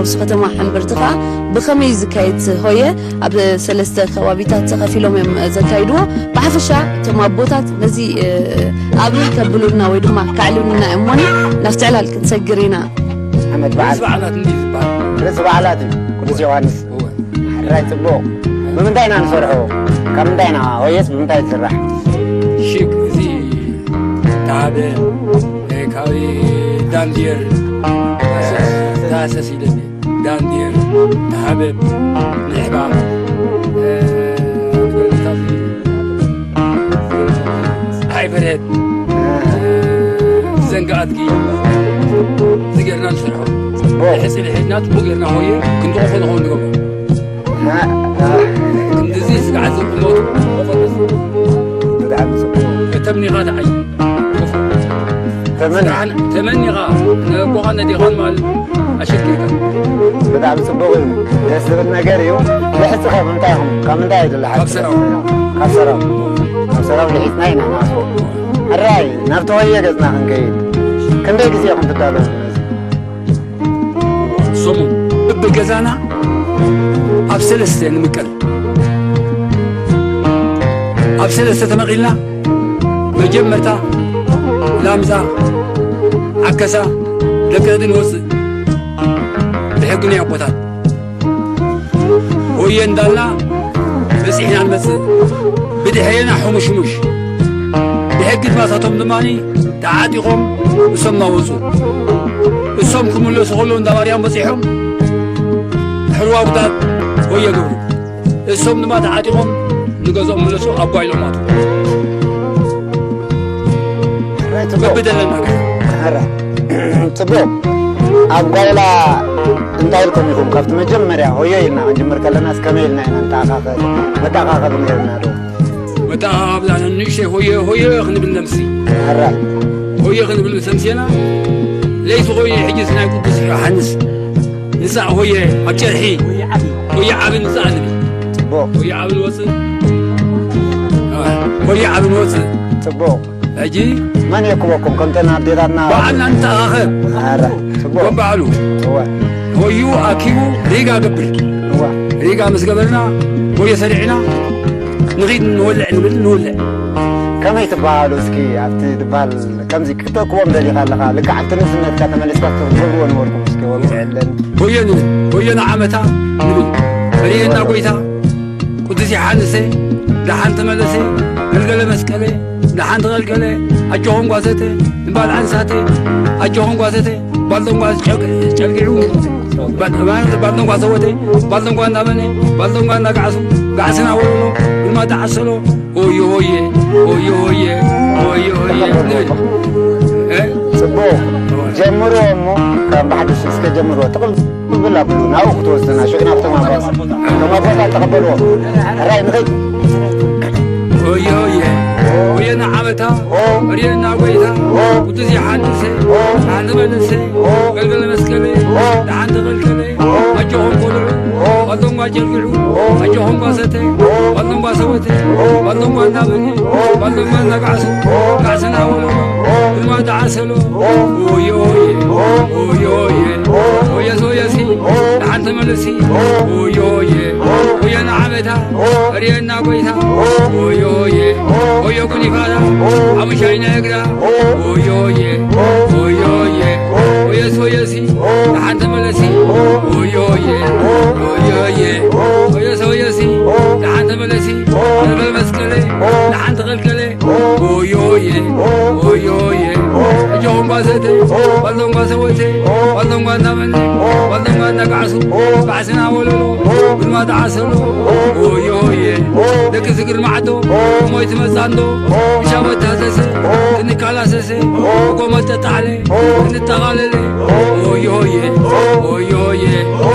ንሱ ከተማ ሕምብርቲ ኸኣ ብኸመይ ዝካየድ ሆየ ኣብ ሰለስተ ከባቢታት ተኸፊሎም እዮም ዘካይድዎ። ብሓፈሻ እቶም ኣቦታት ነዚ፣ እ፣ ኣብርህ ከብሉልና ወይ ድማ ከዕልሉና እዮም እሞኒ ናብቲ ዕላል ክንሰግር ኢና። ዓመት በዓል። ርእሲ በዓላት እንድዩ ዝበሃል። ርእሲ በዓላት እዩ ቅዱስ ዮሃንስ። እወ። ሕራይ ጽቡቕ። ብምንታይ ኢና ንሰርሖ? ካብ ምንታይ ኢና? ሆየስ ብምንታይ ትስራሕ? ሽግ፣ እዚ ተሃበ፣ እ፣ ካብ ዳንድየር፣ እ፣ ተሃሰስ ኢለኒ። ዳንድየር፣ ተሃበብ፣ ንዕባ፣ እ፣ ፀሓይ በርሀት፣ እ፣ ዘንጋ ኣድጊ፣ እዚ ጌርና ንሰርሖ። ሕፂ ልሒድና፣ ፅቡቅ ጌርና ሆየ፣ ክንድቆ ንኸውን ንገብሮ። እ፣ እ። ክንድዚ ስጋዕ ዝቁመቱ፣ ብጣዕሚ ፅቡቅ። ተምኒኻ ተዓይ። ተመን-፣ ስራሕን ተመኒኻ፣ ነቦኻን ነዴኻን ማለት ኣሸኪርካ። ብጣዕሚ ጽቡቕ እዩ። ደስ ዝብል ነገር እዩ። ልሕጺ ካብ ምንታይ ኢኹም? ካብ ምንታይ እዩ ዝለሓጽ? ካብ ሰራው። ካብ ሰራው። ካብ ሰራው ልሒጽና ኢና ንኣስቦ። ሕራይ፣ ናብቲ ሆየ ገጽና ክንከይድ። ክንደይ ግዜ ኢኹም ትዳለዉ ነዚ? ሰሙን በብገዛና ኣብ ሰለስተ ንምቀል። ኣብ ሰለስተ ተመቒልና፣ መጀመርታ ላምዛ፣ ዓከሳ፣ ደቂ እዝኒ ንወፅእ ብሕጊ ናይ ኣቦታት። ሆየ እንዳልና በፂሕና ንመፅእ። ብድሕሬና ሕሙሽሙሽ። ብሕጊ ድማሳቶም ድማ ተዓጢቖም እሶም እናወፁ። እሶም ክምለሱ ከለዉ እንዳ ማርያም በፂሖም ሕርዋጉታት ሆየ ገብሩ። እሶም ድማ ተዓጢቖም ንገዝኦም ምለሱ፣ ኣብ ጓይሎም ኣትዉ። ሕራይ ጽቡቕ። በብደለና። ሕራይ። ጽቡቕ። ኣብ ጓይላ እንታይ ኢልኩም ኢኹም? ካብቲ መጀመርያ ሆዮ ኢልና ክንጅምር ከለናስ ከመይ ኢልና ኢና ንተኣኻኸብ? መተኣኻኸቢ ነይርና ዶ? መተኣኻኸብና ንእሽተይ ሆየ ሆየ ክንብል ነምሲ። ሕራይ። ሆየ ክንብል ምስ ኣምሴና፣ ለይቲ ኮይኑ ሕጂስ ናይ ቅዱስ ዮሃንስ ንጻእ ሆየ ኣብ ጨርሒ፣ ሆየ ዓቢ ንጻእ ንብል። ጽቡቕ። ሆየ ዓቢ ንወጽእ። ሆየ ዓቢ ንወጽእ። ጽቡቕ። ሕጂ መን የክበኩም? ከምተን ኣዴታትና ባዕልና ንተኣኻኸብ። ኣረ፣ ጽቡቕ። በባዕሉ። እወ። ሆዩ ኣኪቡ ሪጋ ገብር። እወ። ሪጋ ምስ ገበርና፣ ሆየ ሰሪዕና፣ ንኺድ ንወልዕ ንብል፣ ንወልዕ። ከመይ ትበሃሉ እስኪ ኣብቲ ዝበሃል ከምዚ ክተክቦም ደሊኻ ኣለኻ፣ ልክዕ ኣብቲ ንእስነትካ ተመሊስካ ክትገብርዎ ነበርኩም። እስኪ ወግዒ የለን። ሆየ ንብል፣ ሆየ ንዓመታ ንብል። ርእየና ጎይታ፣ ቅዱስ ዮሓንሰ፣ ደሓን ተመለሰ፣ ገልገለ መስቀለ፣ ደሓን ተገልገለ፣ ኣጆኹም ጓሰተ፣ ንባል ኣንሳተ፣ ኣጆኹም ጓሰተ፣ ባልዶም ጓስ ጨግ-፣ ጨልጊዑ፣ ባል-፣ ባልዶም ጓሰ ወተ፣ ባልዶም ጓ እንዳመነ፣ ባልዶም ጓ እንዳጋዕሱ፣ ጋዕስና ወለሎ፣ ግርማ ተዓሰሎ፣ ሆየ ሆየ፣ ሆየ ሆየ፣ ሆየ ሆየ ንብል። እ? ጽቡቕ። ጀምርዎ እሞ፣ ካብ ብሓድሽ እስከ ጀምርዎ። ጥቕልል ኣብሉ፣ ናብኡ ክትወስድና፣ ሽዑ ናብቶም ኣቦታት። እቶም ኣቦታት ተቐበልዎ። ሕራይ ንኸይድ። ሆየ ሆየ፣ ሆየ ንዓመታ፣ ኦ። ርእየና ጎይታ፣ ኦ። ቅዱስ ዮሓንስ፣ ኦ። ደሓን ተመለሰ፣ ኦ። ገልገለ መስቀል፣ ኦ። ደሓን ተገልገለ፣ ኦ። ኣጆኹም ቆልዑ፣ ኦ። ባልዶም ጓ ጀልጊዑ፣ ኦ። ኣጆኹም ጓ ሰተ፣ ኦ። ባልዶም ጓ ሰወተ፣ ኦ። ባልዶም ጓ እናበለ፣ ኦ። ባልዶም ጓ እናጋዕሱ፣ ኦ። ጋዕስና ወለሎ፣ ኦ። ግርማ ተዓሰሎ፣ ኦ። ኦየ ኦየ፣ ኦ። ኦየ ኦየ፣ ኦ። ኦየ ሶየሲ፣ ኦ። ደሓን ተመለሲ፣ ኦ። ኦየ ኦየ፣ ኦ። ኦየ ንዓመታ፣ ኦ። ርእየና ጎይታ፣ ኦ። ኦየ ኦየ፣ ኦ። ኦየ ጉኒፋራ፣ ኦ። ሓሙሻይ ናይ እግራ፣ ኦ። ኦየ ኦየ፣ ኦ። ኦየ ኦየ፣ ኦ። ኦየ ሶየሲ፣ ኦ። ደሓን ተመለሲ፣ ኦ። ኦየ ኦየ፣ ኦ። ኦየ ኦየ፣ ኦ። ኦየ ሶየሲ፣ ኦ። ደሓን ተመለሲ፣ ኦ። ገልገለ መስቀለ፣ ኦ። ደሓን ተገልገለ፣ ኦ። ኦየ ኦየ፣ ኦ። ኦየ ኦየ፣ ኦ። ኣጆኹም ጓሰተ፣ ኦ። ባልዶም ጓሰወተ፣ ኦ። ባልዶም ጓ እናመነ፣ ኦ። ባልዶም ጓ እናጋዕሱ፣ ኦ። ጋዕስና ወለሎ፣ ኦ። ግርማ ተዓሰሎ፣ ኦ። ኦየ ኦየ፣ ኦ። ደቂ ዝግርማ ዓዶ፣ ኦ። ሞይ ትመጻ እንዶ፣ ኦ። ብሻ መታሰሰ፣ ኦ። ክንካላሰሰ፣ ኦ። ጎመል ተጣዕለ፣ ኦ። ክንጠቓለለ፣ ኦ። ኦየ ኦየ፣ ኦ። ኦየ ኦየ፣ ኦ።